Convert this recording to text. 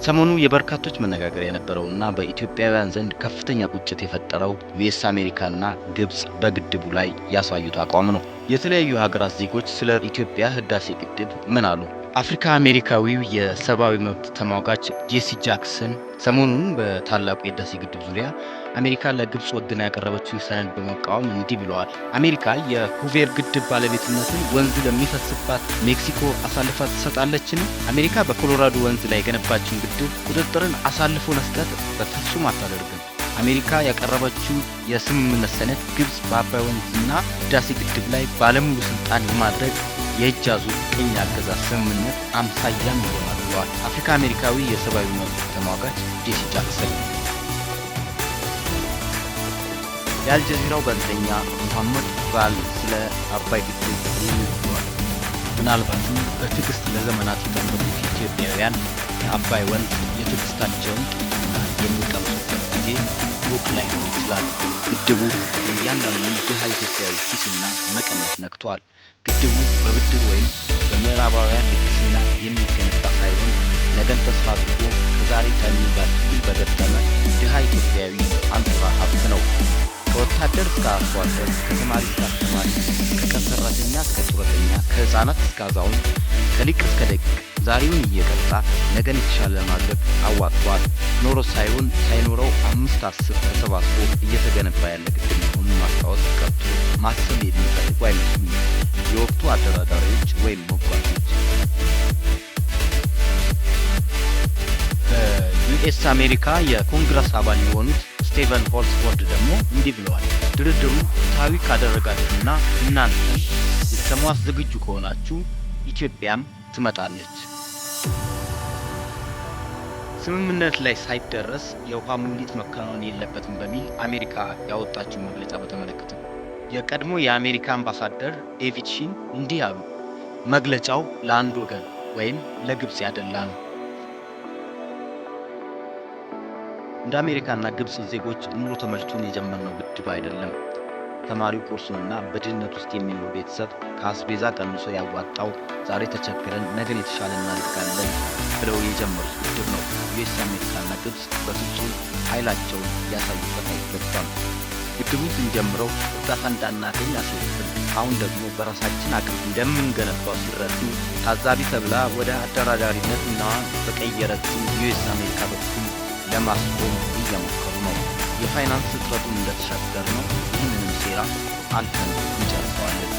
ሰሞኑ የበርካቶች መነጋገሪያ የነበረውና በኢትዮጵያውያን ዘንድ ከፍተኛ ቁጭት የፈጠረው ዩኤስ አሜሪካና ግብጽ በግድቡ ላይ ያሳዩት አቋም ነው። የተለያዩ ሀገራት ዜጎች ስለ ኢትዮጵያ ህዳሴ ግድብ ምን አሉ? አፍሪካ አሜሪካዊው የሰብአዊ መብት ተሟጋች ጄሲ ጃክሰን ሰሞኑን በታላቁ የህዳሴ ግድብ ዙሪያ አሜሪካ ለግብጽ ወግና ያቀረበችውን ሰነድ በመቃወም እንዲህ ብለዋል። አሜሪካ የሁቬር ግድብ ባለቤትነትን ወንዙ ለሚፈስባት ሜክሲኮ አሳልፋ ትሰጣለችን? አሜሪካ በኮሎራዶ ወንዝ ላይ የገነባችውን ግድብ ቁጥጥርን አሳልፎ መስጠት በፍጹም አታደርግም። አሜሪካ ያቀረበችው የስምምነት ሰነድ ግብጽ በአባይ ወንዝና ህዳሴ ግድብ ላይ ባለሙሉ ስልጣን የማድረግ የእጅ አዙር ቅኝ አገዛዝ ስምምነት አምሳያም ይሆናል ብለዋል። አፍሪካ አሜሪካዊ የሰብአዊ መብት ተሟጋች ጄሲ ጃክሰን። የአልጀዚራው ጋዜጠኛ ሙሐመድ ባል ስለ አባይ ግድብ ይህንን ብሏል። ምናልባትም በትዕግስት ለዘመናት የጠበቁት ኢትዮጵያውያን ከአባይ ወንዝ የትዕግስታቸውን ጥፍጥና የሚቀምሱበት ጊዜ ሩቅ ላይሆን ይችላል። ግድቡ የእያንዳንዱን ድሃ ኢትዮጵያዊ ኪስና መቀነት ነክቷል። ግድቡ በብድር ወይም በምዕራባውያን ልግስና የሚገነባ ሳይሆን ነገን ተስፋ አድርጎ ከዛሬ ጠኔ ጋር ትግል በገጠመ ድሃ ኢትዮጵያዊ አንጡራ ሀብት ነው። ከወታደር እስከ አርሶ አደር፣ ከተማሪ እስከ አስተማሪ፣ ከቀን ሰራተኛ እስከ ጡረተኛ፣ ከህፃናት እስከ አዛውንት፣ ከሊቅ እስከ ደቂቅ ዛሬውን እየቀጣ ነገን የተሻለ ለማድረግ አዋጥቷል። ኖሮ ሳይሆን ሳይኖረው አምስት አስር ተሰባስቦ እየተገነባ ያለ ግድብ መሆኑን ማስታወስ ቀርቶ ማሰብ የሚፈልጉ አይመስሉም የወቅቱ አደራዳሪዎች ወይም ሞጓቾች። በዩኤስ አሜሪካ የኮንግረስ አባል የሆኑት ስቴቨን ሆልስፎርድ ደግሞ እንዲህ ብለዋል። ድርድሩ ፍትሐዊ ካደረጋችሁና እናንተም ልትሰሟት ዝግጁ ከሆናችሁ ኢትዮጵያም ትመጣለች። ስምምነት ላይ ሳይደረስ የውሃ ሙሊት መከናወን የለበትም በሚል አሜሪካ ያወጣችው መግለጫ በተመለከተ የቀድሞ የአሜሪካ አምባሳደር ዴቪድ ሺን እንዲህ አሉ። መግለጫው ለአንድ ወገን ወይም ለግብጽ ያደላ ነው። እንደ አሜሪካና ግብጽ ዜጎች ኑሮ ተመችቶን የጀመርነው ግድብ አይደለም። ተማሪው ቁርሱንና በድህነት ውስጥ የሚኖር ቤተሰብ ከአስቤዛ ቀንሶ ያዋጣው ዛሬ ተቸግረን ነገን የተሻለ እናደርጋለን ብለው የጀመሩት ግድብ ነው። ዩኤስ አሜሪካና ግብጽ በፍጹም ኃይላቸውን ሊያሳዩበት አይገባም። ግድቡን ስንጀምረው እርዳታ እንዳናገኝ አስወሩብን። አሁን ደግሞ በራሳችን አቅም እንደምንገነባው ሲረዱ ታዛቢ ተብላ ወደ አደራዳሪነት ሚናዋን በቀየረችው ዩኤስ አሜሪካ በኩል ለማስቆም እየሞከሩ ነው። የፋይናንስ እጥረቱን እንደተሻገር ነው ይህንንም ሴራ አልፈን እንጨርሰዋለን።